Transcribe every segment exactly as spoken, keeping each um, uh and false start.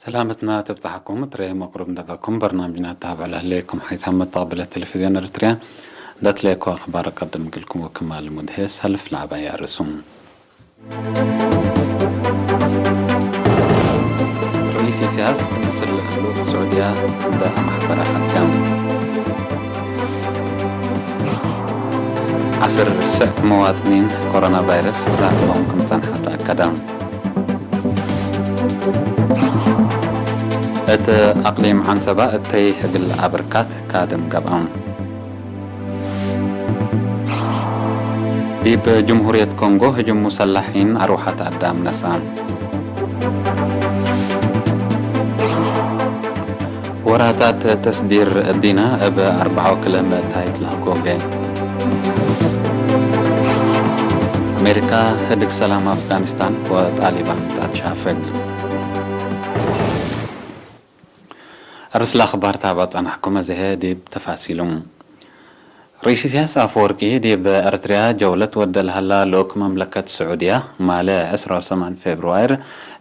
ሰላመትና ትብጻሕኩም። እትሬ መቅሩብ እንደቀኩም በርናምጅና ተሃብዕ ለህሌኩም ሓይሳም መተቅብለ ቴሌቪዝዮን ኤረትርያ። እንደትሌኮ አክባር ቀድም እግልኩም ወክማ ልሙድ ህዬ ሰልፍ ለዐባይ አርእሱም። ርኢስ ኢሳያስ ክምስል ልኡክ ስዑድያ እንደ አማሕበረ ሐጋም። ዐስር ስዕ መዋጥኒን ኮሮና ቫይረስ ራክቦም ክም ጸንሐ ተአከደ። እት አቅሊም ዐንሰባ እተይ እግል አብርካት ካድም ገብአ። ዲብ ጅምሁርየት ኮንጎ ህጅም ሙሰላሒን አርወሐት አዳም ነስአ። ወራታት ተስዲር እዲነ እብ አርበዕ ወክልኤ ምእታይት ለአጎጌ። አሜሪካ ህድግ ሰላም አፍጋኒስታን ወጣሊባን ተአትሻፍግ። አርእስ ለአክባር ታብዕ ጸናሕኩም፣ አዜ ህዬ ዲብ ተፋሲሉ። ርኢስ ኢሳያስ አፈወርቂ ዲብ ኤረትርያ ጀውለት ወደ ለሀላ ልኡክ መምለከት ስዑድያ፣ ማለ ዕስራ ወሰማን ፌብርዋይር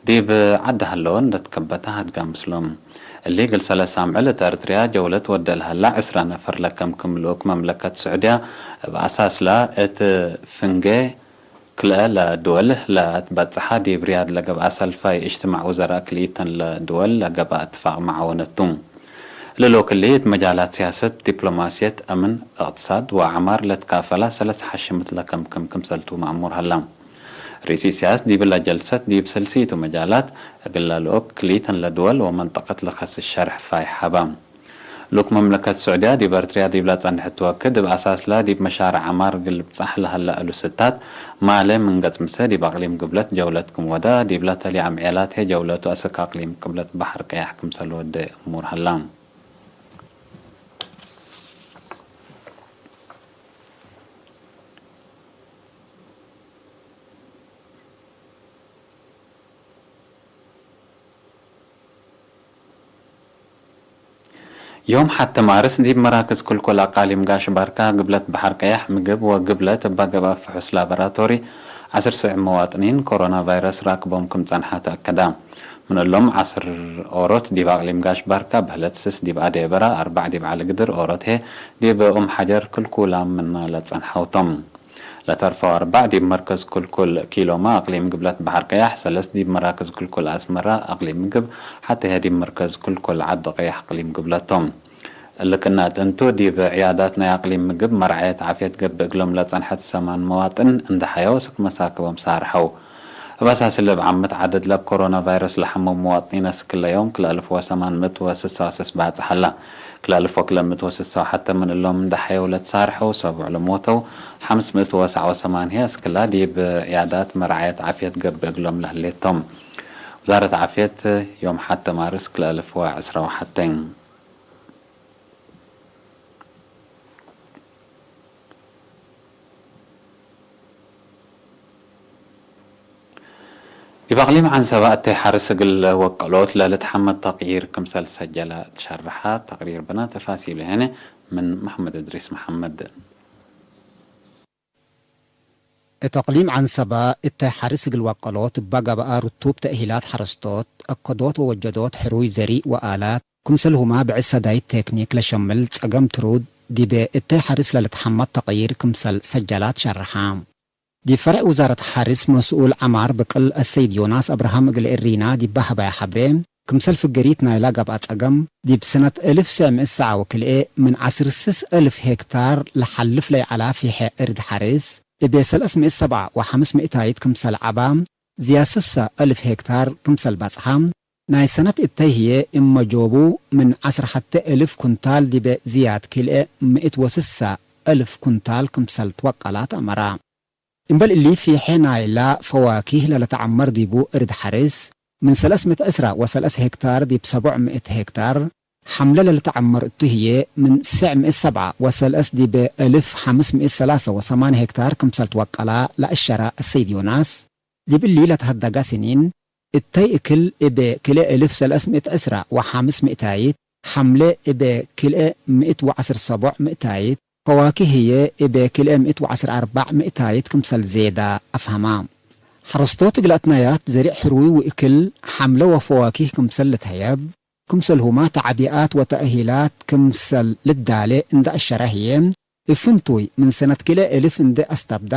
ዲብ ዐዲ ሀለወ እንደ ትከበተ ሀድጋ ምስሎም። እሊ እግል ሰለስ አምዕል እት ኤረትርያ ጀውለት ወደ ለሀላ ዕስራ ነፈር ለከምክም ልኡክ መምለከት ስዑድያ፣ እብ አሳስላ እት ፍንጌ ክልኤ ለድወል ለአትበጽሐ ዲብ ሪያድ ለገብአ ሰልፋይ እጅትማዕ ውዘራእ ክልኢተን ለድወል ለገብአ እትፋቅ መዓወነት ቱ። እሊ ልኡክ እሊ እት መጃላት ሲያሰት፣ ዲፕሎማስየት፣ አምን፣ እቅትሳድ ወአዕማር ለትካፈላ ሰለስ ሐሽምት ለከምክም ክምሰልቱ መአሙር ሀላ። ርኢስ ኢሳያስ ዲብለ ጀልሰት ዲብ ሰልሲቱ መጃላት እግለ ልኡክ ክልኢተን ለድወል ወመንጠቀት ለከስስ ሸርሕ ፋይሕ ሀባ። ልኡክ መምለከት ስዑድያ ዲብ ኤረትርያ ዲብለ ጸንሐት ወክድ፣ እብ አሳስላ ዲብ መሻርዕ ዐማር እግል ልብጻሕ ለሀለ እሉስታት ማለ ምን ገጽ ምሰ ዲብ አቅሊም ግብለት ጀውለት ክም ወደ፣ ዲብለ ተሌ አምዔላት ህዬ ጀውለቱ አስክ አቅሊም ቅብለት በሐር ቀያሕ ክምሰል ወደ እሙር ሀላ። ዮም ሐቴ ማርስ ዲብ መራክዝ ክልኩል አቃሊም ጋሽ ባርካ፣ ግብለት በሐር ቀያሕ ምግብ ወግብለት እባ ገብአ ፍሑስ ላቦራቶሪ ዐስር ስዕ መዋጥኒን ኮሮና ቫይረስ ራክቦም ክም ጸንሐ ተአከዳ። ምን እሎም ዐስር ኦሮት ዲብ አቅሊም ጋሽ ባርካ፣ በህለት ስስ ዲብ አዴ በራ፣ አርበዕ ዲብ ዐሊ ግድር፣ ኦሮት ህዬ ዲብ ኡም ሐጀር ክልኩላም ምና ለጸንሐው ቶም። ለተርፈው አርበዕ ዲብ መርከዝ ክልኩል ኪሎማ አቅሊም ግብለት በሐር ቀያሕ፣ ሰለስ ዲብ መራክዝ ክልኩል አስመራ አቅሊም ምግብ፣ ሐቴ ህዬ ዲብ መርከዝ ክልኩል ዐዲ ቀያሕ አቅሊም ግብለት ቶም። እሊ ቅናት እንቱ፣ ዲብ ዕያዳት ናይ አቅሊም ምግብ መርዓየት ዓፍየት ገብእ እግሎም ለጸንሐት ሰማን መዋጥን እንዴ ሐየው አስክ መሳክቦም ሳርሐው። እብ አሳሲ እብ ዓመት ዐደድ ለብ ኮሮና ቫይረስ ለሐመው መዋጥኒን አስክ እለ ዮም ክልኤ አልፍ ወሰማን ምእት ወስሳ ወስስ ባጽሕ ሀላ። ክልኤ አልፍ ወክልኤ ምእት ወስሳ ወሐቴ ምን እሎም እንዴ ሐየው ለትሳርሐው ሰቡዕ ለሞተው፣ ሐምስ ምእት ወሰዕ ወሰማን ህዬ አስክላ ዲብ ዕያዳት መርዓየት ዓፍየት ገብእ እግሎም ለህሌት ቶም። ውዛረት ዓፍየት ዮም ሐቴ ማርስ ክልኤ አልፍ ወዕስራ ወሐቴ። ዲብ አቅሊም ዐንሰበ እተይ ሐርስ እግል ወቀሎት ለልትሐመድ ተቅይር ክምሰል ሰጀለ ትሸርሐ። ተቅሪር ብነ ተፋሲሉ ሄነ ምን መሐመድ እድሪስ መሐመድ። እት አቅሊም ዐንሰበ እተይ ሐርስ እግል ወቀሎት እበ ገብአ ርቱብ ተእሂላት ሐረስቶት፣ አከዶት ወወጀዶት ሕሩይ ዘሪእ ወአላት፣ ክምሰልሁመ ብዕድ ሰዳይት ቴክኒክ ለሸምል ጸገም ትሩድ ዲብ እተይ ሐርስ ለልትሐመድ ተቅይር ክምሰል ሰጀላት ሸርሐ። ዲብ ፈርዕ ውዛረት ሐርስ መስኡል ዐማር ብቅል አሰይድ ዮናስ አብርሃም እግል እሪና ዲብ ሀበያ ሐብሬ፣ ክምሰል ፍገሪት ናይላ ገብአ ጸገም፣ ዲብ ሰነት እልፍ ሰዕ ምእት ሰዓ ወክልኤ ምን ዐስር ስስ እልፍ ሄክታር ለሐልፍ ለይዐላ ፊሐ እርድ ሐርስ፣ እቤ ሰለስ ምእት ሰብዓ ወሐምስ ምእታይት ክምሰል ዐባ፣ ዝያድ ስሳ እልፍ ሄክታር ክምሰል በጽሐ፣ ናይ ሰነት እተይ ህዬ እመ ጆቡ ምን ዐስር ሐቴ እልፍ ኩንታል ዲበ ዝያድ ክልኤ ምእት ወስሳ እልፍ ኩንታል ክምሰል ትወቀላት አመራ። እምበል እሊ፣ ፊሐ ናይላ ፈዋኪህ ለለተዐመር ዲቡ እርድ ሐርስ፣ ምን ሰለስ ምእት ዕስራ ወሰለስ ሄክታር ዲብ ሰቦዕ ምእት ሄክታር፣ ሐምለ ለልትዐመር እቱ ህዬ፣ ምን ሰዕ ምእት ሰብዓ ወሰለስ ዲብ እልፍ ሐምስ ምእት ሰላሰ ወሰማኒ ሄክታር ክምሰል ትወቀላ ለአሸረ አሰይድ ዮናስ፣ ዲብ እሊ ለተሀደገ ስኒን፣ እተይ እክል እብ ክልኤ እልፍ ሰለስ ምእት ዕስራ ወሐምስ ምእታይት፣ ሐምለ እብ ክልኤ ምእት ወዐስር ሰቦዕ ምእታይት፣ ፈዋኪህ ህዬ እብ ክልኤ ምእት ወዐስር አርበዕ ምእታይት ክምሰል ዜዳ አፍሀማ። ሐረስቶት እግል አትናያት ዘሪዕ ሕሩይ ወእክል፣ ሐምለ ወፈዋኪህ ክምሰል ልትሀየብ፣ ክምሰልሁመ ተዕቢኣት ወተእሂላት ክምሰል ልዳሌ እንደ አሸረ ህዬ፣ እብ ፍንቱይ ምን ሰነት ክልኤ እልፍ እንዴ አስተብዳ፣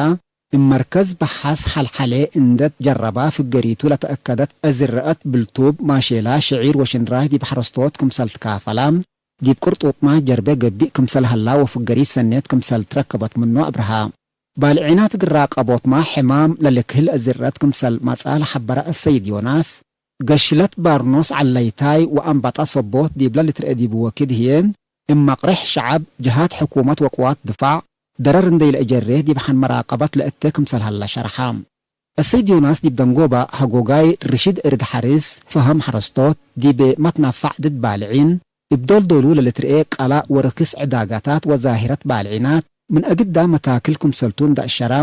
እብ መርከዝ በሐስ ሐልሐሌ እንዴ ትጀረባ ፍገሪቱ ለተአከደት እዝረአት ብልቱብ፣ ማሼላ፣ ሽዒር ወሽንራይ ዲብ ሐረስቶት ክምሰል ትካፈላ፣ ዲብ ቅርጡጥመ ጀርቤ ገብእ ክምሰል ሀላ ወፍገሪት ሰኔት ክምሰል ትረከበት ምኑ አብርሃ። ባልዒናት እግል ራቀቦትመ ሕማም ለልክህል እዝረአት ክምሰል መጽአ ለሐበረ አሰይድ ዮናስ፣ ገሽለት ባርኖስ ዐለይታይ ወአንበጣ ሰቦት ዲብለ ልትርኤ ዲቡ ወክድ ህዬ፣ እብ መቅሬሕ ሸዐብ፣ ጀሃት ሕኩመት ወቅዋት ድፋዕ፣ ደረር እንዴ ኢለአጀሬ ዲብ ሐን መራቀበት ለእቴ ክምሰል ሀለ ሸርሐ። አሰይድ ዮናስ ዲብ ደንጎባ ሀጎጋይ ርሽድ እርድ ሐርስ፣ ፈሀም ሐረስቶት፣ ዲብ መትናፋዕ ድድ ባልዒን፣ እብ ዶል-ዶሉ ለልትርኤ ቀላእ ወርክስ ዕዳጋታት ወዛሂረት ባልዒናት፣ ምን አግዳ መታክል ክምሰልቱ እንደ አሸራ፣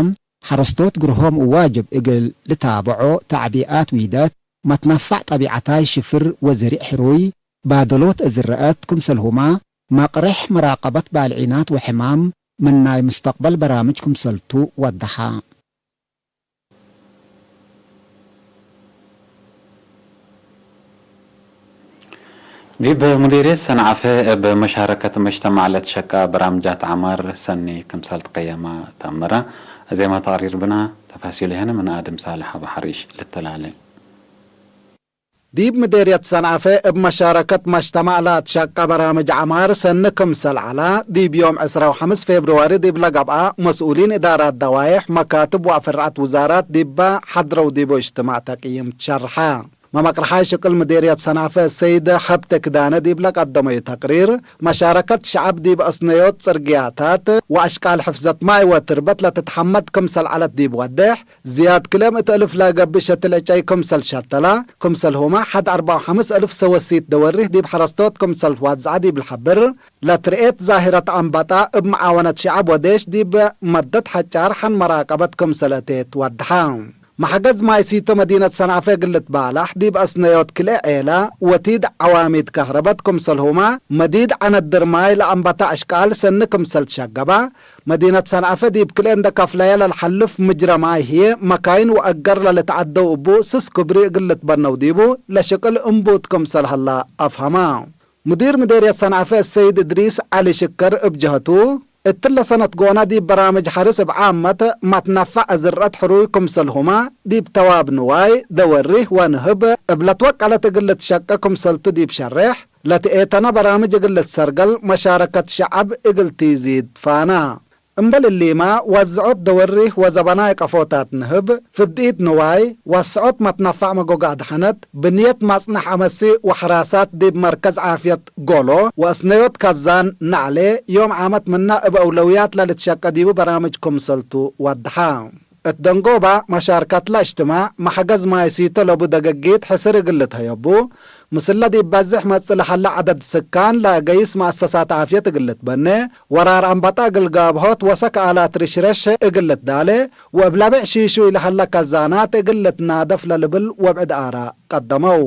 ሐረስቶት ግርሆም ዋጅብ እግል ልታብዖ፣ ተዕቢኣት ዊደት፣ መትናፋዕ ጠቢዐታይ ሽፍር ወዘሪዕ ሕሩይ፣ ባደሎት እዝረአት ክምሰልሁመ፣ መቅሬሕ መራቀበት ባልዒናት ወሕማም ምን ናይ ሙስተቅበል በራምጅ ክምሰልቱ ወደሐ። ዲብ ሙዲርየት ሰንዓፈ እብ መሻረከት መጅተማዕ ለትሸቀ በራምጃት ዐማር ሰኒ ክምሰል ትቀየመ ተአምረ። አዜመ ተቅሪር ብነ፣ ተፋሲሉ ሄነ ምን አድም ሳልሕ አቡ ሐሪሽ ልትላሌ። ዲብ ምዴርየት ሰንዐፈ እብ መሻረከት መጅተማዕ ለአትሸቀ በራምጅ ዐማር ሰኒ ክምሰል ዐላ፣ ዲብ ዮም ዕስራ ወሐምስ ፌብርዋሪ ዲብለ ገብአ፣ መስኡሊን እዳራት ደዋይሕ፣ መካትብ ወአፍርዐት ውዛራት ዲበ ሐድረው ዲቡ እጅትማዕ ተቅይም ትሸርሐ። መመቅርሓይ ሽቅል ምዴርየት ሰንዐፈ ሰይድ ሐብቴ ክዳነ ዲብለ ቀደመዩ ተቅሪር፣ መሻረከት ሸዐብ ዲብ አስነዮት ጽርግያታት ወአሽቃል ሕፍዘት ማይ ወትርበት ለትትሐመድ ክምሰል ዐለት ዲብ ወዴሕ፣ ዝያድ ክልኤ ምእት እልፍ ለገብእ ሸትል ዕጨይ ክምሰል ሸተለ፣ ክምሰልሁመ ሐድ አርበዕ ወሐምስ እልፍ ሰወሲት ደወሪህ ዲብ ሐረስቶት ክምሰል ትዋዝዐ ዲብ ለሐብር፣ ለትርኤት ዛሂረት አንበጣ እብ መዓወነት ሸዐብ ወዴሽ ዲብ መደት ሐጫር ሐን መራቀበት ክምሰል እቴት ወድሐ። መሕገዝ ማይ ሲቶ መዲነት ሰንዐፈ እግል ልትባላሕ ዲብ አስነዮት ክልኤ ዔለ ወቲድ ዐዋሚድ ከህረበት ክምሰልሁመ፣ መዲድ ዐነድር ማይ ለአንበተ አሽቃል ሰኒ ክምሰል ትሸገበ፣ መዲነት ሰንዐፈ ዲብ ክልኤ እንደ ከፍለየ ለልሐልፍ ምጅረ ማይ ህዬ፣ መካይን ወአገር ለልትዐደው እቡ ስስ ክብሪ እግል ልትበነው ዲቡ ለሽቅል እምቡት ክምሰል ሀለ አፍሀመ። ሙዲር ምዴርየት ሰንዐፈ አሰይድ እድሪስ ዐሊ ሽከር እብ ጀሀቱ፣ እትለ ሰነት ጎነ ዲብ በራምጅ ሐርስ እብ ዓመት መትነፈዕ ዝርዐት ሕሩይ ክምሰልሁመ፣ ዲብ ተዋብ ንዋይ፣ ደወሪህ ወንህብ እብ ለትወቀለት እግል ልትሸቄ ክምሰልቱ ዲብ ሸሬሕ፣ ለትኤተነ በራምጅ እግል ልትሰርገል መሻረከት ሸዐብ እግል ቲዚድ ፋና። እምበል እሊመ፣ ወዝዖት ደወሪህ ወዘበናይ ቀፎታት ንህብ፣ ፍድኢት ንዋይ፣ ወስዖት መትነፈዕ መጎግ አድሐነት፣ ብንየት ማጽነሕ አመሲ ወሐራሳት ዲብ መርከዝ ዓፍየት ጎሎ ወአስነዮት ከዛን ነዕሌ፣ ዮም ዓመት ምነ እብ አውለውያት ለልትሸቄ ዲቡ በራምጅ ክምሰልቱ ወድሐ። እት ደንጎባ መሻርከትለ እጅትማዕ፣ መሕገዝ ማይ ሲቶ ለቡ ደገጊት ሕስር እግል ልትሀየቡ፣ ምስለ ዲብ በዝሕ መጽእ ለሀለ ዐደድ ስካን ለገይስ መአሰሳት ዓፍየት እግል ልትበኔ፣ ወራር አንበጣ እግል ጋብሆት ወሰክ አላት ርሽረሽ እግል ልትዳሌ፣ ወእብ ለብዕ ሺሹይ ለሀለ ከዛናት እግል ልትናደፍ ለልብል ወብዕድ አራእ ቀደመው።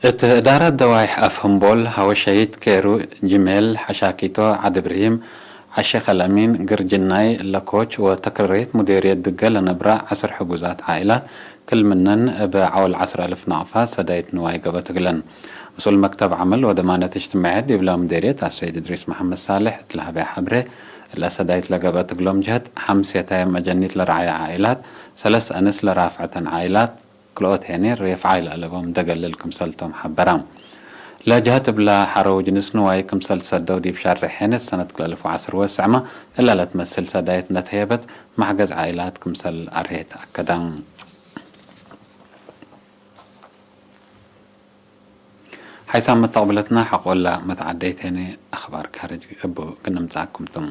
እት እዳረት ደዋይሕ አፍ ህምቦል፣ ሐወሸይት ኬሩ፣ ጅሜል፣ ሐሻኪቶ፣ ዐድ እብርሂም፣ ዐሸክ አልአሚን፣ ግርጅናይ፣ ለኮች ወተክረሬት ሙዴርየት ድገ ለነብራ ዐስር ሕጉዛት ዓኢላት፣ ክል ምነን እብ ዐውል ዐስር አልፍ ናቅፋ ሰዳይት ንዋይ ገብአት እግለን። መስኡል መክተብ ዐመል ወደማነት እጅትማዕየት ዲብለ ሙዴርየት አሰይድ እድሪስ መሐመድ ሳልሕ እት ለሀበየ ሐብሬ፣ እለ ሰዳይት ለገብአት እግሎም ጀህት፣ ሐምስ የታይም አጀኒት ለረዐየ ዓኢላት፣ ሰለስ አንስ ለራፍዐተን ዓኢላት፣ ክልኦት ሄኔ ሬፍዓይ ለአለቦም ደገልል ክምሰልቶም ሐበረ። ለጀሀት እብለ ሐረው ጅንስ ንዋይ ክምሰል ትሰደው ዲብ ሻሬሕ ሄኔ ሰነት ክልኤ አልፍ ወዐስር ወስዕመ እለ ለትመስል ሰዳይት እንደ ተህየበት መሕገዝ ዓኢላት ክምሰል አርሄት አከደ። ሓይሳም መተቅብለትና ሐቆለ መትዓደይት ሄኔ አኽባር ካርጅ እቡ ክነምጽአኩም ቱ።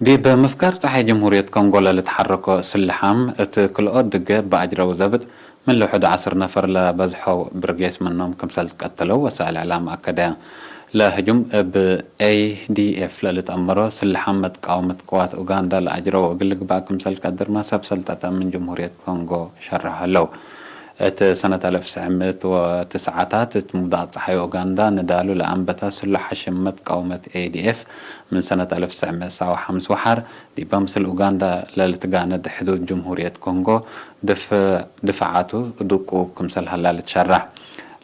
ዲብ ምፍጋር ጸሓይ ጀምሁርየት ኮንጎ ለልትሐረኮ ስልሓም፣ እት ክልኦት ድገ እብ አጅረው ዘብጥ ምን ለውሕድ ዐስር ነፈር ለበዝሐው ብርጌስ ምኖም ክምሰል ትቀተለው ወሳእል እዕላም አከደ። ለህጁም እብ ኤ ዲ ኤፍ ለልትአመሮ ስልሓም መትቃወመት ቅዋት ኡጋንዳ ለአጅረው እግል ልግባእ ክምሰል ቀድርመ ሰብ ሰልጠተ ምን ጀምሁርየት ኮንጎ ሸርሖ ህለው። እት ሰነት አልፍ ትስዕ ምእት ወትስዓታት፣ እት ምውዳቅ ጸሓይ ኡጋንዳ ንዳሉ ለአንበተ ስሉሕ ሐሽም መትቀውመት ኤ ዲ ኤፍ፣ ምን ሰነት አልፍ ትስዕ ምእት ሰብዓ ወሐምስ ወሐር፣ ዲበ ምስል ኡጋንዳ ለልትጋነድ ሕዱድ ጅምሁርየት ኮንጎ ድፍ-፣ ድፋዓቱ ድቁብ ክምሰል ሀላ ልትሸረሕ።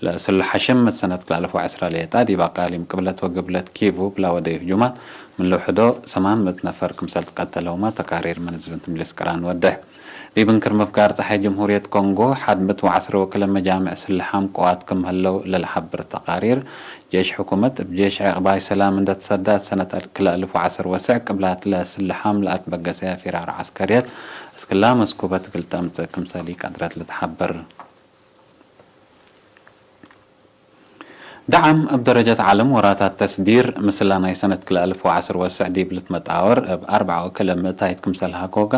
ለስሉሕ ሐሽም እት ሰነት ክልኤ አልፍ ወዐስራ ሌጣ፣ ዲብ አቃሊም ቅብለት ወግብለት ኪቩ እብላ ወደዩ ህጁማት፣ ምን ልውሕዶ ሰማን ምእት ነፈር ክምሰል ትቀተለውመ ተቃሪር መነዘመት ምጅልስ ቅራን ወዴሕ። ዲብ እንክር ምፍጋር ጸሓይ ጅምሁርየት ኮንጎ፣ ሐድ ምእት ወዐስር ወክልኤ መጃምዕ ስልሓም ቅዋት ክም ሀለው ለልሐብር ተቃሪር፣ ጄሽ ሕኩመት እብ ጄሽ ዕቅባይ ሰላም እንደ ትሰዳ፣ ሰነት ክልኤ አልፍ ወዐስር ወስዕ ቅብላት ለስልሓም ለአትበገሰየ ፊራር ዐስከርየት፣ እስክላ መስኩበት እግል ተምጽእ ክምሰል ኢቀድረት ልትሐብር። ደዓም እብ ደረጀት ዓለም ወራታት ተስዲር፣ ምስላ ናይ ሰነት ክልኤ አልፍ ወዐስር ወስዕ ዲብ ልትመጣወር እብ አርበዓ ወክልኤ ምእታይት ክምሰል ሀጎጋ፣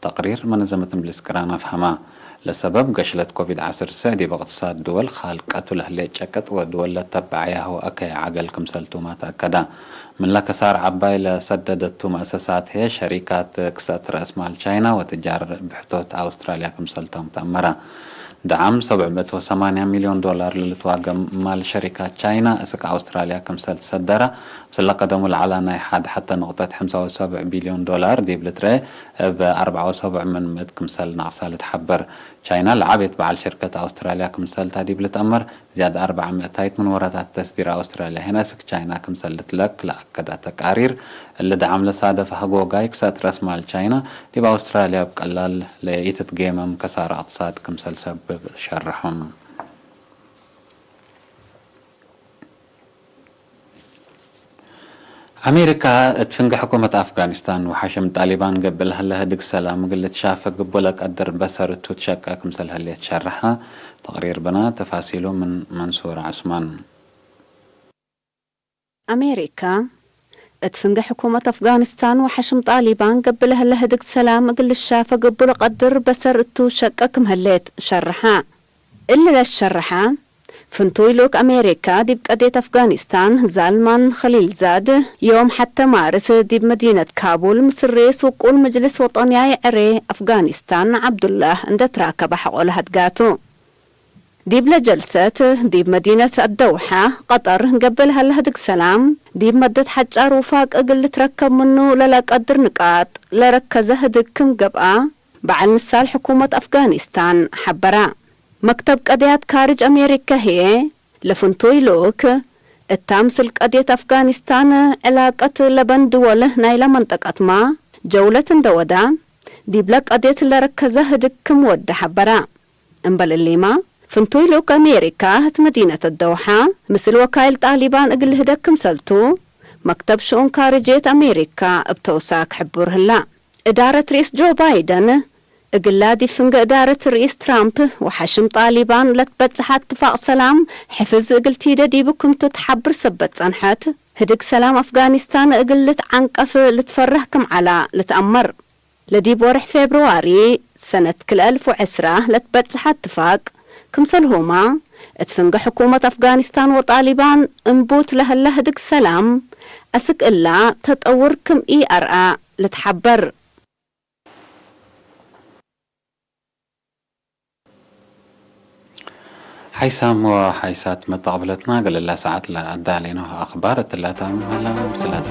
ተቅሪር መነዘመት ምጅልስ ቅራን አፍሀማ። ለሰበብ ገሽለት ኮቪድ ዐስር ስዕ ዲብ እቅትሳድ ድወል ካልቀቱ ለህሌት ጨቅጥ ወድወል ለተበዐያሁ አከየ ዐገል ክምሰልቱመ ተአከዳ። ምን ለከሳር ዐባይ ለሰደደቱ መአሰሳት ህዬ፣ ሸሪካት ክሰእት ረአስ ማል ቻይና ወትጃር ብሕቶት አውስትራልያ ክምሰልቶም ተአመረ። ደዓም ሰብዕ ምእት ወሰማንያ ሚልዮን ዶላር ለልትዋገም ማል ሸሪካት ቻይና እስክ አውስትራልያ ክምሰል ትሰደረ፣ ምስለ ቀደሙ ለዐለ ናይ ሐድ ሐተ ንቅጠት ሐምሳ ወሰብዕ ቢልዮን ዶላር ዲብ ልትረኤ፣ እብ አርበዓ ወሰብዕ ምን ምእት ክምሰል ነቅሳ ልትሐበር። ቻይና ለዐቤት በዐል ሽርከት አውስትራልያ ክምሰልታ ዲብ ልትአመር፣ ዝያድ አርበዓ ምእታይት ምን ወራታት ተስዲር አውስትራልያ ህነ እስክ ቻይና ክምሰል ልትለክ ለአከዳ ተቃሪር፣ እሊ ደዓም ለሳደፈ ሀጎጋይ ክሰእት ረአስ ማል ቻይና ዲብ አውስትራልያ እብ ቀላል ለኢትትጌመም ከሳረ እቅትሳድ ክምሰል ሰብብ ሸርሖም። አሜሪካ፣ እት ፍንጌ ሕኩመት አፍጋኒስታን ወሐሽም ጣሊባን ገብእ ለሀለ ህድግ ሰላም እግል ልትሻፈግ እቡ ለቀድር በሰር እቱ ትሸቀ ክምሰል ህሌት ሸርሐ። ተቅሪር ብነ፣ ተፋሲሉ ምን መንሱር ዑስማን። አሜሪካ፣ እት ፍንጌ ሕኩመት አፍጋኒስታን ወሐሽም ጣሊባን ገብእ ለሀለ ህድግ ሰላም እግል ልሻፈግ እቡ ለቀድር በሰር እቱ ሸቀ ክም ህሌት ሸርሐ። እሊ ለትሸርሐ፣ ፍንቱይ ልኡክ አሜሪካ ዲብ ቀድየት አፍጋኒስታን ዛልማን ኸሊልዛድ፣ ዮም ሐተ ማርስ ዲብ መዲነት ካቡል ምስል ርኢስ ውቁል መጅልስ ወጠንያይ ዕሬ አፍጋኒስታን ዐብዱላህ እንደ ትራከበ ሐቆለ ሀድጋቱ። ዲብለ ጀልሰት፣ ዲብ መዲነት አደውሐ፣ ቀጠር፣ ገብእ ለሀለ ህድግ ሰላም፣ ዲብ መደት ሐጫር ውፋቅ እግል ልትረከብ ምኑ ለለቀድር ንቃጥ ለረከዘ ህድግ ክም ገብአ፣ በዐል ንሳል ሕኩመት አፍጋኒስታን ሐበረ። መክተብ ቀድያት ካርጅ አሜሪከ ህዬ፣ ለፍንቱይ ልኡክ፣ እታ ምስል ቀድየት አፍጋኒስታን ዕላቀት ለበን ድወል ናይለ መንጠቀትመ ጀውለት እንደ ወደ፣ ዲብለ ቀድየት ለረከዘ ህድግ ክም ወደ ሐበረ። እምበል እሊመ፣ ፍንቱይ ልኡክ አሜሪካ እት መዲነት አደውሐ፣ ምስል ወካይል ጣሊባን እግል ልህደግ ክምሰልቱ፣ መክተብ ሽኡን ካርጅየት አሜሪካ እብ ተውሳክ ሕቡር ህላ። እዳረት ርኢስ ጆ ባይደን፣ እግላ ዲብ ፍንጌ እዳረት ርኢስ ትራምፕ ወሐሽም ጣሊባን ለትበጽሐ እትፋቅ ሰላም ሕፍዝ እግል ቲደ ዲቡ ክምቱ ትሓብር ሰበት ጸንሐት፣ ህድግ ሰላም አፍጋኒስታን እግል ልትዓንቀፍ ልትፈረህ ክም ዐላ ልትአመር። ለዲብ ወርሕ ፌብርዋሪ ሰነት ክልኤ አልፍ ወዐስራ ለትበጽሐ እትፋቅ፣ ክምሰልሁመ እት ፍንጌ ሕኩመት አፍጋኒስታን ወጣሊባን እንቡት ለሀለ ህድግ ሰላም፣ አስክ እላ ተጠውር ክም ኢአርአ ልትሐበር። ሓይሳም ወሓይሳት መተቅብለትና፣ እግል እላ ሰዓት ለአዳሌነሁ አክባር እትላታም ሀላ ምስላታ